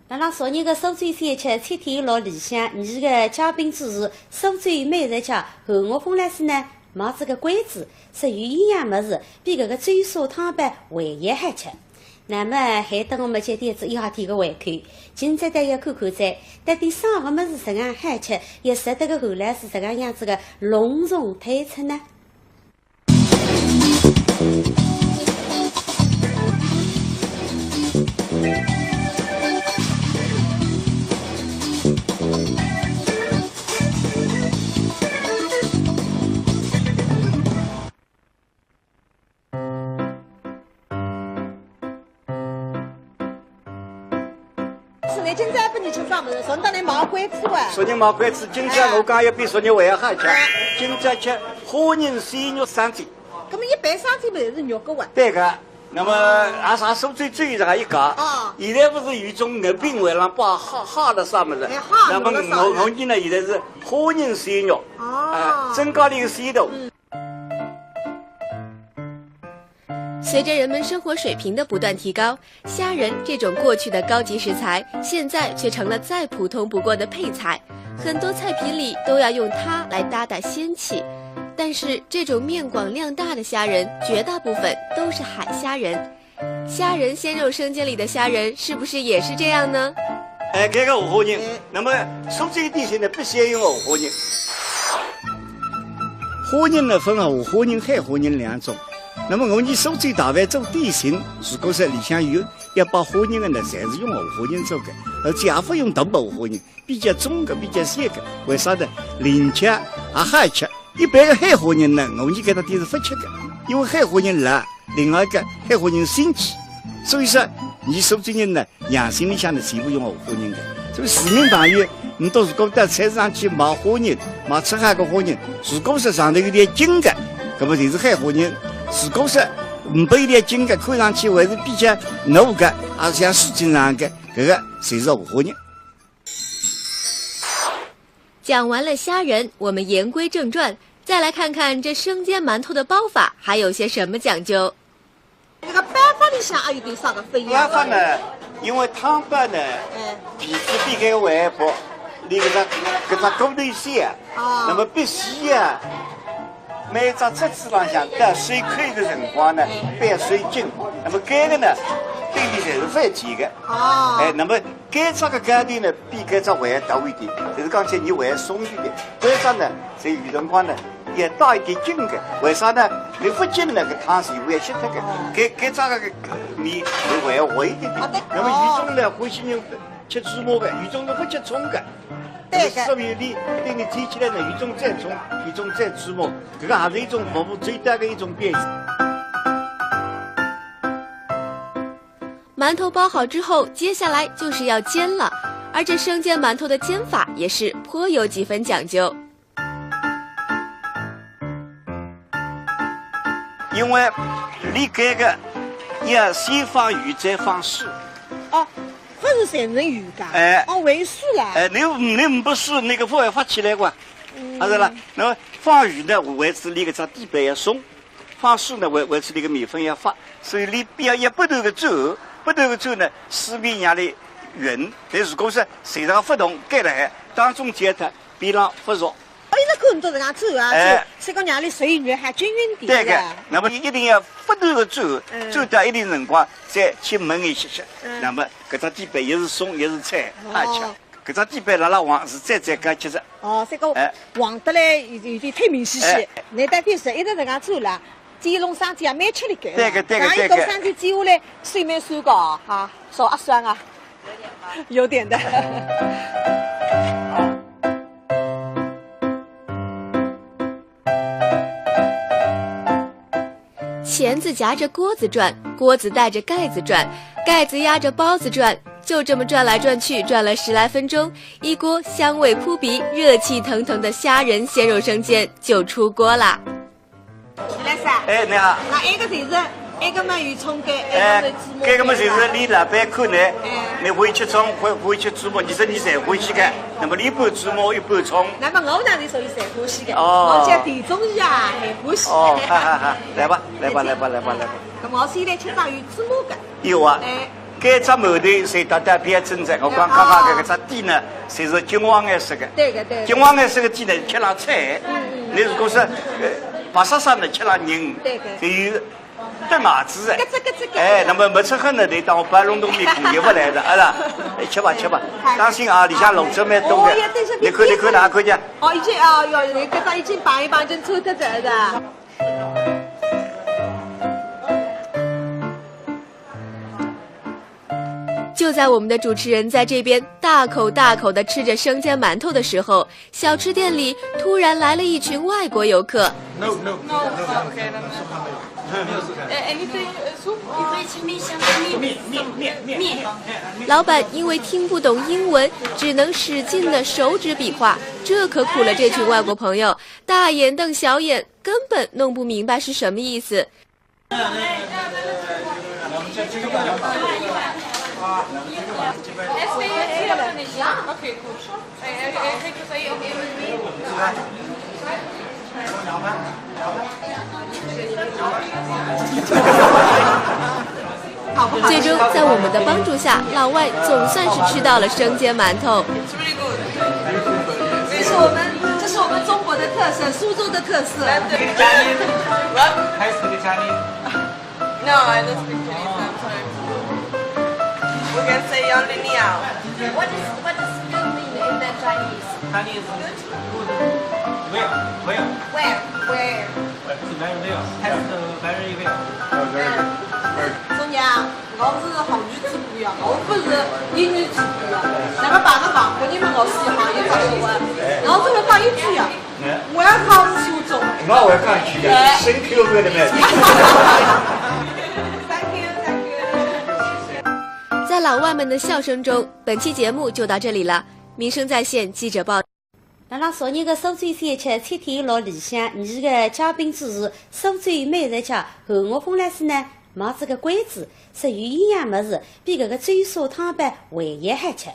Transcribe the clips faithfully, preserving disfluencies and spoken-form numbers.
辣辣昨日个苏州小吃七天乐里向，伲个嘉宾主厨苏州美食家韩岳峰老师呢，卖仔个关子，说有一样物事比搿个粥沙汤包还要好吃。那么还等我们接点子一下天个胃口，今朝倒要看看哉，到底啥个物事实梗好吃，也值得个韩老师实梗样子个隆重推出呢？ 是，倷今朝拨伲吃啥物事？昨日倷卖关子哇？昨日卖关子，今朝我讲要比昨日还要好吃。哎。今朝吃虾仁鲜肉生煎。搿么一般生煎勿侪是肉个哇？对个，那么也是苏州最有名一家。哦。现在勿是有一种肉饼外浪摆虾，虾了啥物事？哎，虾那么肉了啥物事？我，我呢，现在是虾仁鲜肉。哦。哎，增加了一个鲜度。嗯。 随着人们生活水平的不断提高，虾仁这种过去的高级食材，现在却成了再普通不过的配菜，很多菜品里都要用它来搭搭鲜气。但是，这种面广量大的虾仁，绝大部分都是海虾仁。虾仁鲜肉生煎里的虾仁，是不是也是这样呢？哎，搿个五花肉，哎。那么苏州点心呢，必须要用五花肉。 虾仁呢，分河虾仁、海虾仁两种。那么我伲苏州大饭做点心，如果说里向有要摆虾仁个呢，侪是用河虾仁做个，而且也勿用大河虾仁，比较中个、比较小个。为啥呢？灵巧也好吃。一般个海虾仁呢，我伲搿搭点是勿吃个，因为海虾仁辣，另外一个海虾仁腥气，所以说伲苏州人呢， 洋参里向呢，全部用河虾仁个。所以市民朋友，倷到如果到菜市场去买虾仁，买出海个虾仁，如果说上头有点筋个，搿么就是海虾仁；如果说呒拨一点筋个，看上去还是比较糯个，也像水晶状个，搿个侪是河虾仁。讲完了虾仁，我们言归正传，再来看看这生煎馒头的包法还有些什么讲究。 搿个包法里向还有点啥个分野？包法呢，因为汤包呢，哎。皮子比较薄，伊搿只，搿只骨头细啊，哦。那么必须啊，每只折子浪向到收口个辰光呢，哎。必要收紧。那么搿个呢，对伊侪是勿甜个。哦。哎，那么 搿只个糕点呢，比搿只还要大一点，就是讲起来还要松一点。搿只呢，是有辰光呢，也带一点筋个。为啥呢？伊勿筋呢，搿汤是会吸脱个。搿，搿只个面就还要滑一点点。好的。那么有种呢，欢喜人吃芝麻个，有种是勿吃葱个。对个。那么所以伊，伊提起来呢，有种蘸葱，有种蘸芝麻，搿个也是一种服务周到个一种表现。 馒头包好之后，接下来就是要煎了。而这生煎馒头的煎法也是颇有几分讲究。因为伊搿个要先放油，再放水。哦，勿是全程油个？哎。哦，还有水啦。哎，伊，伊呒拨水，伊个勿会发起来个。嗯。啊，是啦，那么放油呢，为仔伊搿只底板要松。 放水呢，为，为仔伊个面粉要发，所以伊必要一不断个转，不断个转呢，水面让伊滚。但如果说随着勿动，盖辣海，当中焦脱，边浪勿熟。哎，那可能都是搿样转啊，哎。转，所以讲让伊水分还均匀点。对个，是吧？那么伊一定要不断个转，嗯。转到一定辰光再去焖一歇歇，嗯。那么搿只底板也是松，也是脆，哦。而且 搿只底板辣辣黄是最最高级个。哦，搿个哎。黄得来有，有点太明显些。哎。倷到底是一直搿样做啦，煎弄生煎也蛮吃力个。对个，对个，搿一道生煎煎下来，手蛮酸个哦，哈，手也酸啊。有点的。 钳子夹着锅子转，锅子带着盖子转，盖子压着包子转，就这么转来转去，转了十来分钟，一锅香味扑鼻、热气腾腾的虾仁鲜肉生煎就出锅啦。徐老师啊，哎，你好。那埃个就是，埃个么有葱个，哎，埃个么有芝麻个，搿个么就是伊老板看呢，哎。你欢喜吃葱，欢，欢喜吃芝麻，其实伊侪欢喜个。 那么伊一半芝麻，一半葱。那么我呢，是属于侪欢喜个，哦。我叫甜中意啊，侪欢喜。哦，哈哈哈，来吧，来吧，来吧，来吧，来吧。那么我先来吃只有芝麻个。有啊。哎，搿只馒头侪搭搭标准个，我讲刚刚搿个只底呢，侪是金黄颜色个。对个，对个。金黄颜色个底呢，吃了脆。嗯，嗯。侬如果是，呃，白沙沙呢，吃了硬。对个。就有得牙齿个。咯吱咯吱咯吱。哎，那么没吃好呢，就当我白龙洞面孔也勿来的，啊啦。哎，吃吧，吃吧。好。当心啊，里向肉汁蛮多个。哦，要等一下，侬看，侬看，侬看见？哦，已经，哦，哟，搿个已经摆一摆，已经抽得着的。 就在我们的主持人在这边大口大口地吃着生煎馒头的时候，小吃店里突然来了一群外国游客。 No, no, no, no, no. Uh, anything, uh, soup? 面，面，面，面。老板因为听不懂英文，只能使劲地手指比划，这可苦了这群外国朋友，大眼瞪小眼，根本弄不明白是什么意思。 最终，在我们的帮助下，老外总算是吃到了生煎馒头。 It's really good. 这是我们，这是我们中国的特色，苏州的特色。Chinese. What? Can I speak Chinese? No, I don't speak Chinese. I'm sorry. We can say only 你好. What is, what does good mean in the Chinese? Chinese. Good? Good. Well, well. Well. Well. Well, it's very well. Test very well. Oh, very good. Very good. 中间啊。 我是韩语主播呀，我不是英语主播呀。那么把个外国人们我是行业发说完，然后这么放一句呀，我要考苏州。我要讲一句呀，哎。Thank you very much. Thank you, thank you. 在老外们的笑声中，本期节目就到这里了。民生在线记者报。 辣辣昨日个苏州小吃七天乐里向，二个嘉宾主持苏州美食家韩岳峰老师呢，卖仔个关子，说有一样物事比搿个周砂汤包还要好吃。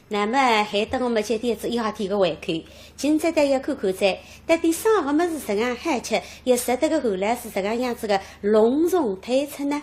那么还等我们接点子一下天个胃口，今朝倒要看看哉，到底啥个物事实梗好吃，也值得个韩老师实梗样子个隆重推出呢？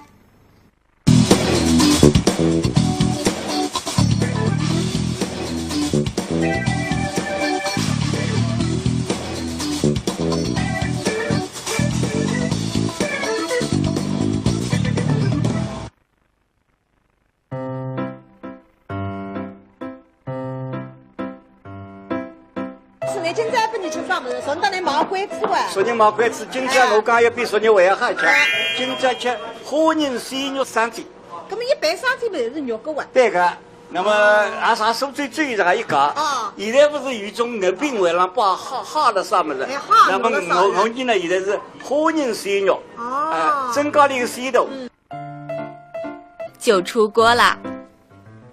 是呢，今朝拨侬吃啥物事？昨日来买关子哇。昨日买关子，今朝我讲要比昨日还要好吃。哎。今朝吃虾仁鲜肉生煎。搿么一般生煎勿是肉个哇？对个，那么阿啥苏州最有啥一家？哦。现在勿是有一种肉饼外浪摆好好的啥物事？哎，好，那么肉个啥物事？我我呢，现在是虾仁鲜肉，哦。哎，增加了一个鲜度。嗯。 就出锅啦。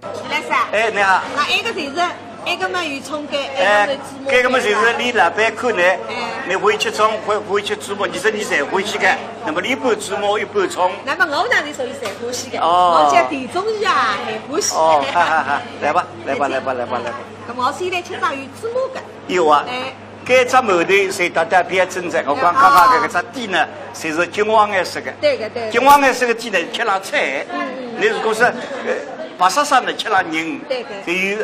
徐老师啊，哎，你好。那埃个就是，埃个么有葱个，哎，埃个么有芝麻个，搿个么就是你老板看呢，哎。你欢喜吃葱，欢，欢喜吃芝麻，你说你侪欢喜个，那么你一半芝麻，一半葱。那么我哪里属于侪欢喜个，哦。我叫地中人啊，侪欢喜。哦，哈哈哈，来吧，来吧，来吧，来吧，来吧。那么我现在吃到有芝麻个。 有啊，哎。搿只馒头侪搭搭标准个，我讲刚刚搿个只底呢，侪是金黄颜色个。对个，对个。金黄颜色个底呢，吃了脆。嗯，嗯。你如果是，呃，白沙沙呢，吃了硬，对个。就有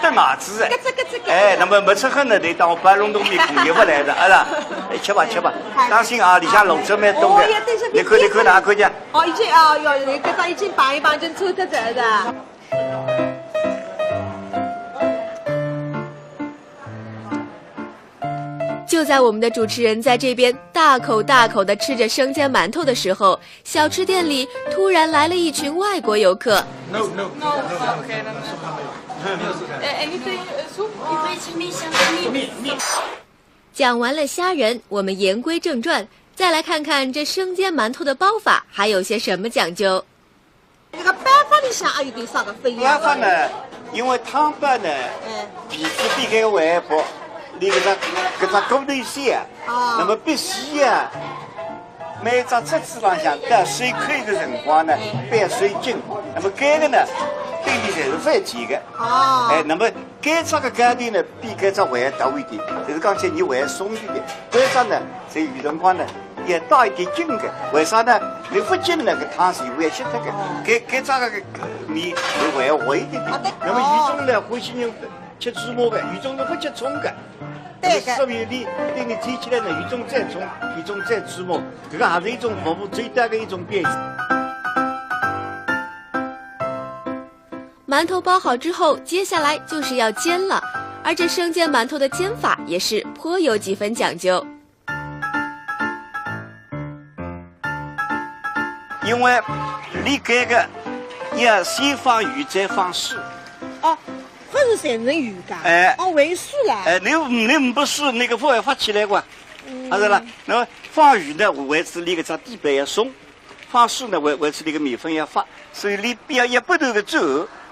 得牙齿个。咯吱咯吱咯吱。哎，那么没吃好呢，就当我白龙洞面孔也勿来的，啊啦。哎，吃吧，吃吧。好。当心啊，里向肉汁蛮多个。哦，要等一下，你看，你看，哪看见？哦，已经，哦，哟，搿个已经摆一摆，已经抽得着的。 就在我们的主持人在这边大口大口地吃着生煎馒头的时候，小吃店里突然来了一群外国游客。 No, no, no, no, no, okay, no, no. Uh, anything, uh, soup? 面，面。讲完了虾仁，我们言归正传，再来看看这生煎馒头的包法还有些什么讲究。 搿个包法里向还有点啥个勿一样？包法呢，因为汤包呢，哎。皮子比较薄，伊搿只，搿只骨头细啊，哦。那么必须啊，每只折子浪向到收口个辰光呢，哎。必须收紧。那么搿个呢，对伊侪是勿甜个。哦。哎，那么搿只个糕点呢，比搿只还要大一点，就是讲起来伊还要松一点。搿只呢，侪有辰光呢，要带一点筋个，为啥呢？你勿筋呢，搿汤全部要吸脱个。搿搿只个面会还要活一点点。那么有种呢，欢喜人吃芝麻个，有种是勿吃葱个。对个。那么所以你对你提起来呢，有种蘸葱，有种蘸芝麻，搿个还是一种服务周到个一种表现。馒头包好之后，接下来就是要煎了，而这生煎馒头的煎法也是颇有几分讲究。 因为你搿个要先放油再放水。哦，勿是全是油个。哎。哦，还有水啦。哎，你你没水，那个勿会发起来个。嗯。啊，是啦，那么放油呢，为此你搿只底板要松，放水呢，为为此你个面粉要发，所以你必要一不断个转，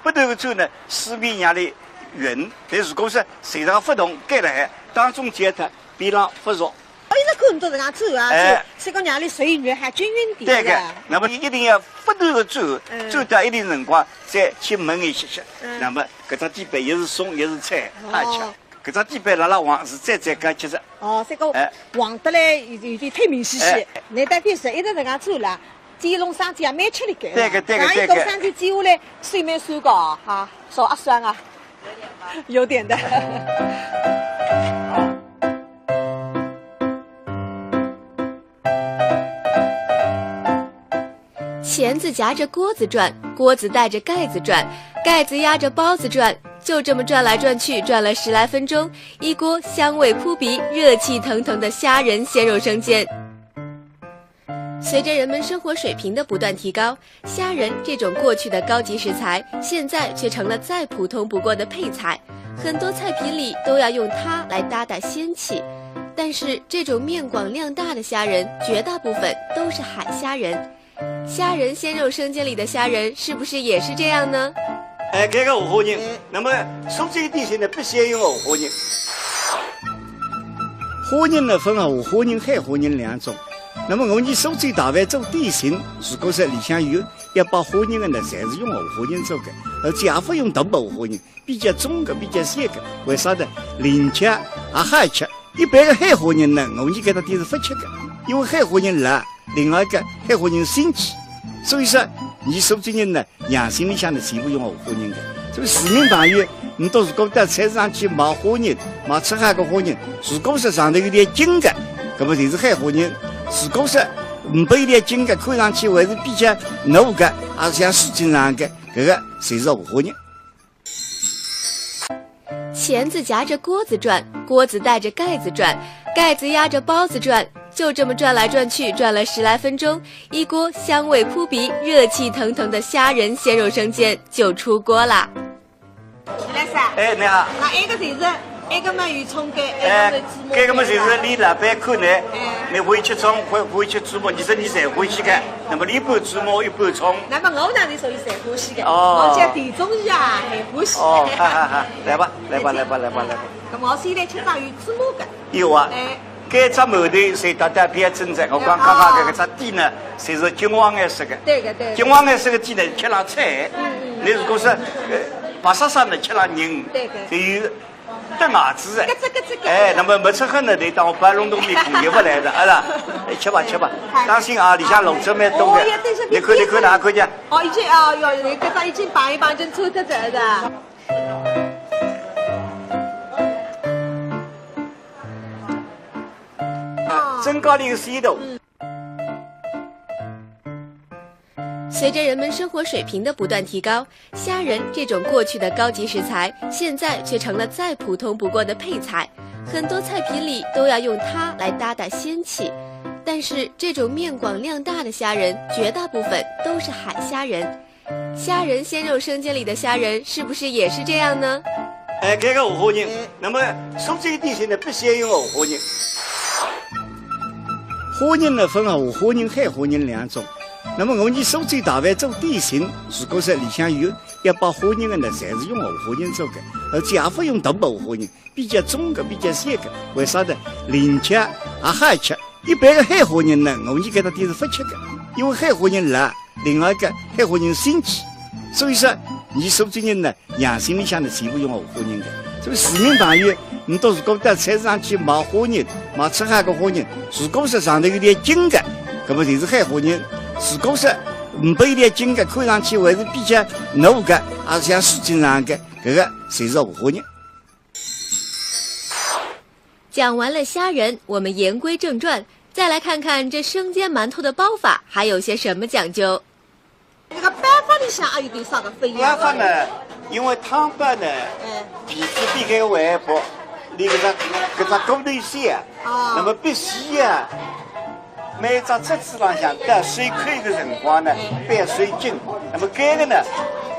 不断个转呢，水面让伊圆。但如果说随着勿动，盖了海，当中间它边浪勿熟。 我一直看侬都搿样转啊，哎。转，所以讲让伊水源还均匀点。对个，那么一定要勿断个转，嗯。转到一定辰光再去焖一歇歇，嗯。那么搿只底板也是松也是脆，哦。好吃。搿只底板辣辣黄是最最高级个。哦，这个哎。黄得来有有点太明显些，哎。侬到底是一直搿样转啦，煎笼生煎也蛮吃力个。对个，对个，对个。像一个生煎煎下来，水蛮酸个哦，哈，手啊酸啊。 有点的。钳子夹着锅子转，锅子带着盖子转，盖子压着包子转，就这么转来转去，转了十来分钟，一锅香味扑鼻、热气腾腾的虾仁鲜肉生煎。 随着人们生活水平的不断提高，虾仁这种过去的高级食材，现在却成了再普通不过的配菜，很多菜品里都要用它来搭搭鲜气。但是，这种面广量大的虾仁，绝大部分都是海虾仁。虾仁鲜肉生煎里的虾仁，是不是也是这样呢？哎，搿个五花肉，哎。那么苏州点心呢，必须要用五花肉。 虾仁呢，分五花肉、海虾仁两种。那么我伲苏州大饭做点心，如果说里向有一把虾仁个呢，侪是用五花肉做个，而且也勿用大五花肉，比较中个，比较小个。为啥呢？灵巧也好吃。一般个海虾仁呢，我伲搿搭点是勿吃个，因为海虾仁辣，另外一个海虾仁腥气。所以说，伲苏州人呢， 洋心里向呢，全部用五花肉个。所以市民朋友，侬到如果到菜市场去买虾仁，买赤海个虾仁，如果说上头有点筋个，搿么就是海虾仁；如果说呒不一点筋个，看上去还是比较糯个，也是像水晶一样个，搿个侪是五花肉。 钳子夹着锅子转，锅子带着盖子转，盖子压着包子转，就这么转来转去，转了十来分钟，一锅香味扑鼻、热气腾腾的虾仁鲜肉生煎就出锅啦。徐老师啊，哎，你好。那埃个就是，埃个嘛有葱个，埃哎个嘛有芝麻，搿个嘛就是你老板看呢，哎。你欢喜吃葱，欢欢喜吃芝麻，你说你侪欢喜个，那么你一半芝麻，一半葱。那么我哪能属于侪欢喜个？哦。我叫地中海啊，侪欢喜。哦，哈哈哈，来吧。 来吧，来吧，来吧，来吧。搿么我先来吃只有芝麻个。有啊。哎。搿只馒头是大大标准个，我讲刚刚搿个只底呢，侪是金黄颜色个。对个，对个。金黄颜色个底呢，吃了脆。嗯，嗯，嗯。你如果是，呃，白沙沙呢，吃了硬。对个。就有得牙齿个。咯吱咯吱咯吱。哎，那么没吃好呢，就当我搬弄懂面孔也勿来个，啊啦。哎，吃吧，吃吧。好。当心啊，里向肉汁蛮多个。哦，要等一下，你看，你看，哪看见？哦，已经，哦，哟，搿个已经摆一摆，已经出得来了。 增加了一个鲜度。随着人们生活水平的不断提高，虾仁这种过去的高级食材，现在却成了再普通不过的配菜，很多菜品里都要用它来搭搭鲜气。但是，这种面广量大的虾仁，绝大部分都是海虾仁。 虾仁鲜肉生煎里的虾仁是不是也是这样呢？哎，搿个五花肉，哎。那么苏州点心呢，必须要用五花肉。虾仁呢，分五花肉、海虾仁两种。那么我伲苏州大饭做点心，如果说里向有一把虾仁个呢，侪是用五花肉做个，而且也勿用大五花肉，比较中个，比较小个。为啥呢？灵巧也好吃。 一般个海虾仁呢，我伲搿搭点是勿吃个，因为海虾仁辣，另外一个海虾仁腥气，所以说伲苏州人呢，养生里向呢，全部用五花肉个。所以市民朋友，倷到如果到菜市场去买花肉，买出海个花肉，如果说上头有点筋个，搿么就是海花肉；如果说呒拨一点筋个，看上去还是比较糯个，也像水晶状个，搿个侪是五花肉。 讲完了虾仁，我们言归正传，再来看看这生煎馒头的包法还有些什么讲究。搿个包法里向还有点啥个分野？包法呢，因为汤包呢，哎。皮子比较薄，伊搿只，搿只骨头细啊，哦。那么必须啊，每只汁子浪向到水口个辰光呢，哎。必须紧，那么搿个呢，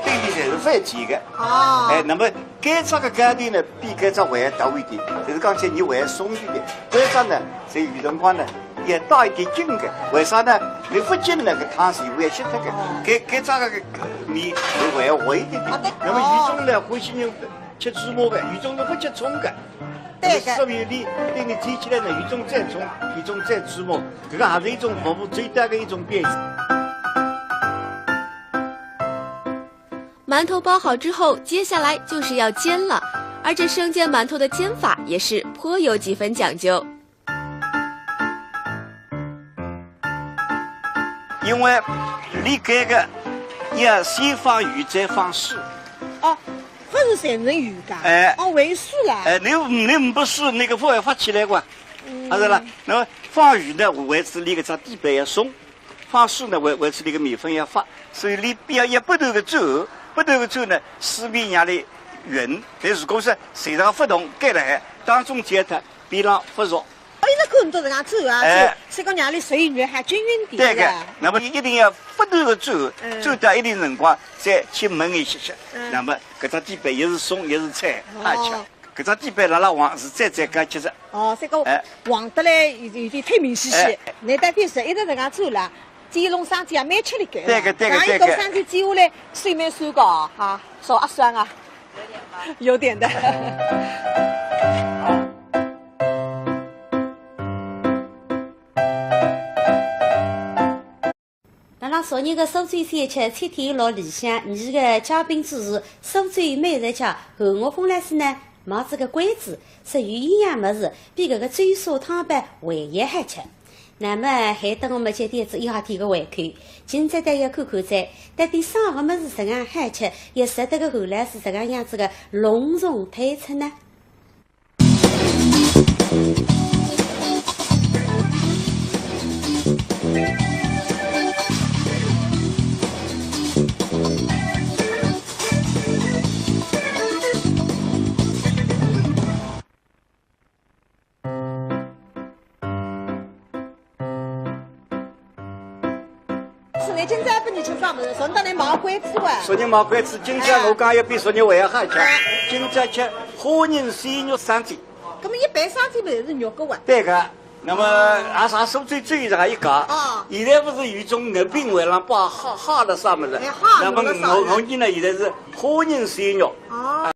对伊侪是反弹个。哦。哎，那么 搿只个糕点呢，比搿只还要大一点，就是讲起来伊还要松一点。搿只呢，是有辰光呢，也带一点筋个。为啥呢？伊勿筋呢，搿汤是会吸脱个。搿，搿只个面还要滑一点点。好的。那么有种呢，欢喜人吃芝麻个，有种是勿吃葱个。对个。那么所以伊对伊煎起来呢，有种蘸葱，有种蘸芝麻，搿个还是一种服务周到个一种表现。 馒头包好之后，接下来就是要煎了。而这生煎馒头的煎法也是颇有几分讲究。因为伊搿个要先放油，再放水。哦，勿是全程油个。哎。哦，还有水啦。哎，倷，倷呒拨水，搿个勿会发起来个。嗯。啊，是啦，那么放油呢，为仔伊搿只底板要松。 放水呢，为，为仔伊个面粉要发，所以伊必要一不断个转，不断个转呢，水面让伊滚。但如果说随着勿动，盖辣海，当中焦脱，边浪勿熟。哦，一直看到搿样转啊，哎。转，所以讲让伊水分还均匀点。对个，是吧？那么一定要不断个转，嗯。转到一定辰光，再去焖一歇歇，嗯。那么搿只底板也是松，也是脆，哦。而且 搿只底板辣辣黄是最最高级个。哦，搿个哎。黄得来有，有点透明兮兮，哎。难得变色，一直搿样转了，煎笼生煎也蛮吃力个。对个，对个，对个。像一个生煎煎下来，水蛮酸个哦，哈，手啊酸啊，有点的。辣辣昨日个苏州小吃七天乐里向，伲个嘉宾主厨苏州美食家韩岳峰老师呢，卖仔个关子，说有一样物事比搿个周砂汤包还要好吃。那么，还等我们接点子一下天个胃口，今朝倒要看看哉，到底啥个物事实梗好吃，也值得个韩老师实梗样子个隆重推出呢？ 是，今朝拨伲吃啥物事？昨日来买关子哇。昨日买关子，今朝我讲要比昨日还要好吃。哎。今朝吃虾仁鲜肉生煎。搿么一般生煎勿侪是肉个哇？对个，那么阿啥苏州最有啥一家？哦。现在勿是有种肉饼外浪摆好，好了啥物事？哎，好，那么弄了啥物事？我，我呢，现在是虾仁鲜肉。哦。